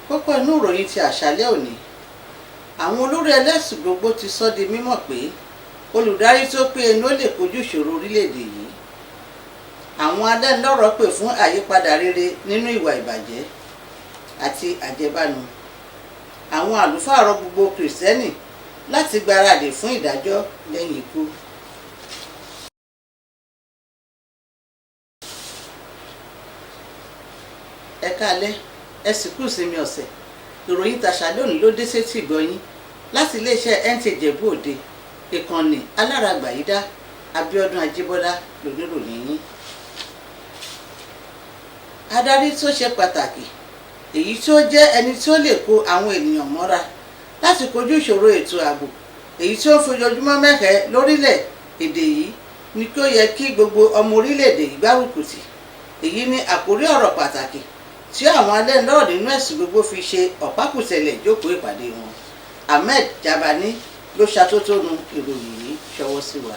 Kókó inú ìròyìn ti àṣálẹ́ òní: àwọn olórí ẹlẹ́sìn gbogbo ti sọ di mímọ̀ pé olùdarí tó péye ni ó lè kojú ìṣòro orílẹ̀-èdè yìí. Àwọn alẹ́nulọ́rọ̀ pè fún àyípadà rere nínú ìwà ìbàjẹ́ àti àjẹbánu. Àwọn àlùfáà rọ gbogbo Kìrìsìtẹ́nì láti gbáradì fún ìdájọ́ lẹ́yìn ikú. Ẹ káalẹ́, ẹ sì kú ìsinmi ọ̀sẹ̀. Ìròyìn tàṣálẹ́ òní ló dé sétí ìgbọ́yín láti iléeṣẹ́ NTA Ìjẹ̀bú Òde, ìkànnì aláràgbàyídá. Abíọ́dún Ajíbọ́lá lóníròyìn yín. Adarí tó ṣe pàtàkì, èyí tí ó jẹ́ ẹni tí ó lè kó àwọn ènìyàn mọ́ra láti kojú ìṣòro ètò ààbò èyí tí ó ń fojoojúmọ́ mẹ́hẹ lórílẹ̀ èdè yìí ni kí ó yẹ kí gbogbo ọmọ orílẹ̀ èdè yìí gbárùkù tì. Èyí ni àkórí ọ̀rọ̀ pàtàkì tí àwọn alẹ́nulọ́rọ̀ nínú ẹ̀sìn gbogbo fi ṣe ọ̀pákùtẹ̀lẹ̀ ìjókòó ìpàdé wọn. Ahmed Jabani ló ṣatótónu ìròyìn yìí ṣọwọ́ sí wa.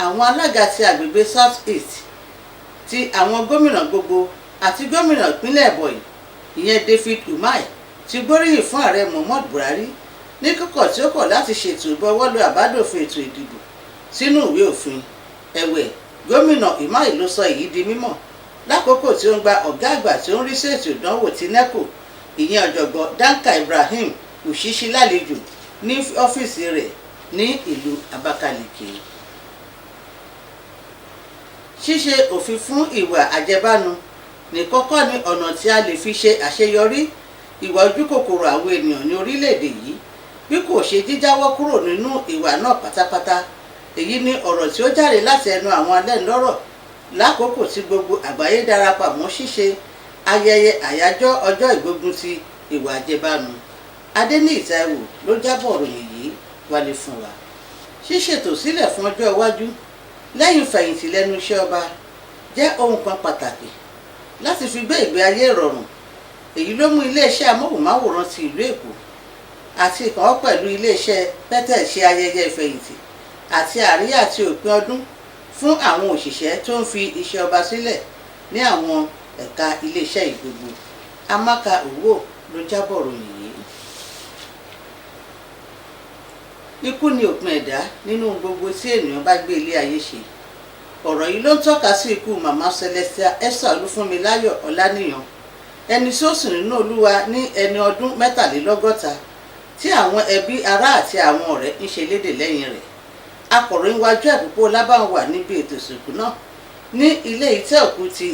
Àwọn alága ti àgbègbè South East ti àwọn gómìnà gbogbo àti gómìnà ìpínlẹ̀ Ebonyi, ìyẹn David Umahi, ti gbóríyìn fún Ààrẹ Muhammadu Buhari ní kíkọ̀ tí ó kọ̀ láti ṣètò ìbọwọ́lù àbádòfin ètò ìdìbò sínú ìwé òfin. Ẹ̀wẹ̀, Gómìnà Umahi ló sọ èyí di mímọ̀ lákòókò tí ó ń gba ọ̀gá àgbà tí ó ń rí sí ètò ìdánwò ti NECO, ìyẹn Ọ̀jọ̀gbọ́n Danka Ibrahim Wushishi, lálejò ní ọ́fíìsì rẹ̀ ní ìlú Abakaliki. Ṣíṣe òfin fún ìwà àjẹbánu nìkan kọ́ ni ọ̀nà tí a lè fi ṣe àṣeyọrí ìwà ojúkòkòrò àwọn ènìyàn ní orílẹ̀-èdè yìí, bí kò ṣe jíjáwọ́ kúrò nínú ìwà náà pátápátá. Èyí ni ọ̀rọ̀ tí ó jáde láti ẹnu àwọn alẹ́nulọ́rọ̀ lákòókò tí gbogbo àgbáyé darapọ̀ mọ́ ṣíṣe ayẹyẹ àyájọ́ ọjọ́ ìgbógun ti ìwà àjẹbánu. Adéníyì Táíwò ló jábọ̀ ìròyìn yìí wálé fún wa. Ṣíṣètò sílẹ̀ fún ọjọ́ iwájú lẹ́yìn ìfẹ̀yìntì lẹ́nu iṣẹ́ ọba jẹ́ ohun kan pàtàkì láti fi gbé ìgbé ayé ìrọ̀rùn. Èyí ló mú iléeṣẹ́ amóhùnmáwòrán ti ìlú Èkó àti ìkànwọ́ pẹ̀lú iléeṣẹ́ Pẹ́tẹ́ ṣe ayẹyẹ ìfẹ̀yìntì àti àríyá àti òpin ọdún fún àwọn òṣìṣẹ́ tó ń fi iṣẹ́ ọba sílẹ̀ ní àwọn ẹ̀ka iléeṣẹ́ yìí gbogbo. Amaka Owó ló jábọ̀ ròyìn yìí. Ikú ni òpin ẹ̀dá nínú gbogbo tí ènìyàn bá gbé ilé ayé ṣe. Ọ̀rọ̀ yìí ló ń tọ́ka sí ikú Màmá Celestia Esther Olúfúnmiláyọ̀ Ọláníyan, ẹni tí ó sùn nínú Olúwa ní ẹni ọdún 63, tí àwọn ẹbí, ará àti àwọn ọ̀rẹ́ ń ṣe lédè lẹ́yìn rẹ̀. Akọ̀ròyìn wájú àpòpọ̀ Lábàwọ̀n wà níbi ètò ìsìnkú náà ní ilé ìtẹ́ òkú ti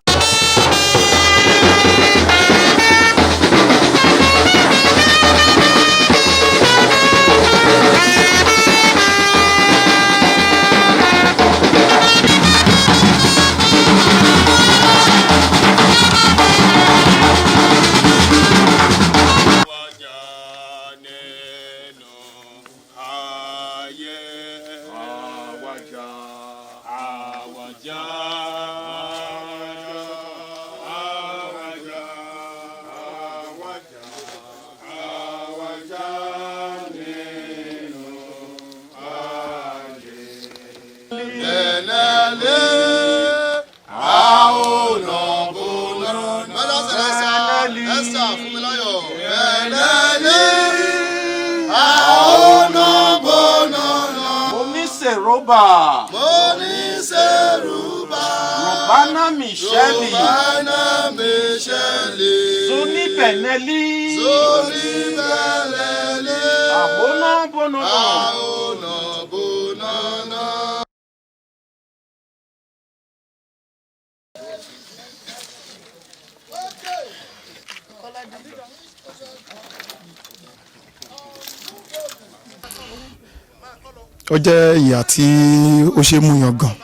Àwàjá nínú ayé. Àwàjá. Àwàjá. Àwàjá. Àwàjá. Àwàjá nínú ayé. Ẹlẹ́lẹ́ àwòrán bọ́lá. Mẹ́lá Sẹ̀lẹ́sà Esther Fúnmiláyọ̀. Ẹlẹ́lẹ́ àwòrán bọ́lá. Oníṣèròbà. Mo ní sẹ́rùbà. Rubana Michelle. Rubana Michelle. Zuni Beneli. Zoni Bẹ̀lẹ́lẹ́. Àbóná Bónúnà. Àwòrán bọ́lá. Ó jẹ́ ìyà tí ó ṣe é mú yangàn,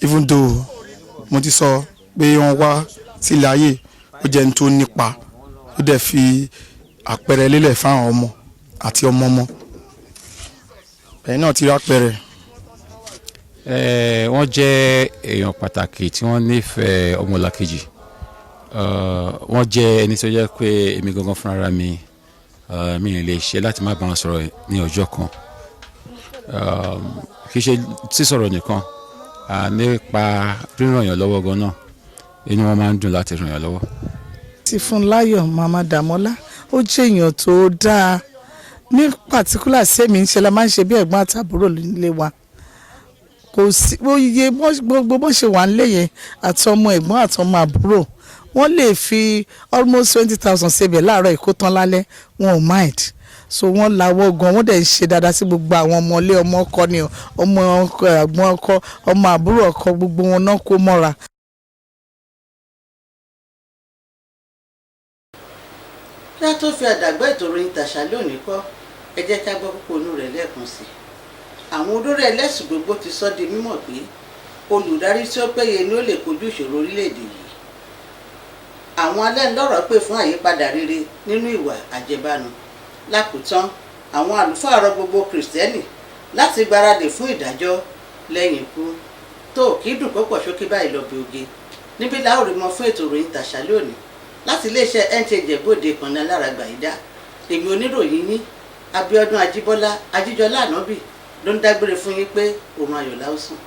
even though mo ti sọ pé wọ́n wá sílẹ̀ ayé, ó jẹ́ ẹni tó nípa, ó dẹ̀ fi àpẹẹrẹ lélẹ̀ fáwọn ọmọ àti ọmọ ọmọ. Ẹ̀yin náà ti rápẹrẹ. Wọ́n jẹ́ èèyàn pàtàkì tí wọ́n nífẹ̀ẹ́ ọmọlàkejì. Wọ́n jẹ́ ẹni tó jẹ́ pé èmi gangan fúnra mi, mi ì lè ṣe láti má bá wọn sọ̀rọ̀ ní ọjọ́ kan. Kì í ṣe sísọ̀rọ̀ nìkan, nípa ríràn yàn lọ́wọ́ gan náà, inú wọn máa ń dùn láti ràn yàn lọ́wọ́. Ti Fúnláyọ̀ Mama Dàmọ́lá, ó jẹ́ èèyàn tó dáa. Ní particular sẹ́mi ń ṣe la máa ń ṣe bí ẹ̀gbọ́n àtàbúrò nílé wa. Kò sí iye gbogbo bọ́n ṣe wà nílé yẹn, àtọmọ ẹ̀gbọ́n àtọmọ àbúrò, wọ́n lè fi almost 20,000 ṣebẹ̀ láàárọ̀, ìkó tán lálẹ́, wọn ò mind. So wọ́n lawọ́ gan, wọ́n dẹ̀ ń ṣe dáadáa sí gbogbo àwọn ọmọlé, ọmọ ọkọ ni o, ọmọ ọkọ, ẹ̀gbọ́n ọkọ, ọmọ àbúrò ọkọ, gbogbo wọn náà kó mọ́ra. Kí a tó fi àdàgbà ètò ìròyìn tàṣálẹ́ òní kọ́, ẹ jẹ́ ká gbọ́ púpọ̀ inú rẹ̀ lẹ́ẹ̀kan sí i. Àwọn olórí ẹlẹ́sìn gbogbo ti sọ di mímọ̀ pé olùdarí tí ó péye ni ó lè kojú ìṣòro orílẹ̀-èdè yìí. Àwọn alẹ́nulọ́rọ̀ pè fún àyípadà rere nínú ìwà àjẹbánu. Lákòótán, àwọn àlùfáà rọ gbogbo Kìrìsìtẹ́nì láti gbáradì fún ìdájọ́ lẹ́yìn ikú. Tó kì í dùn púpọ̀ ṣókí báyìí lọ bí oge. Níbí la ó rí mọ fún ètò ìròyìn tàṣálẹ́ òní láti iléeṣẹ́ NTA Ìjẹ̀bú-Òde, ìkànnì alárágbà yìí dá. Èmi oníròyìn yín, Abíọ́dún Ajíbọ́lá Ajíjọlá Ànábì, ló ń dágbére fún yín pé òun ayọ̀ la ó sùn.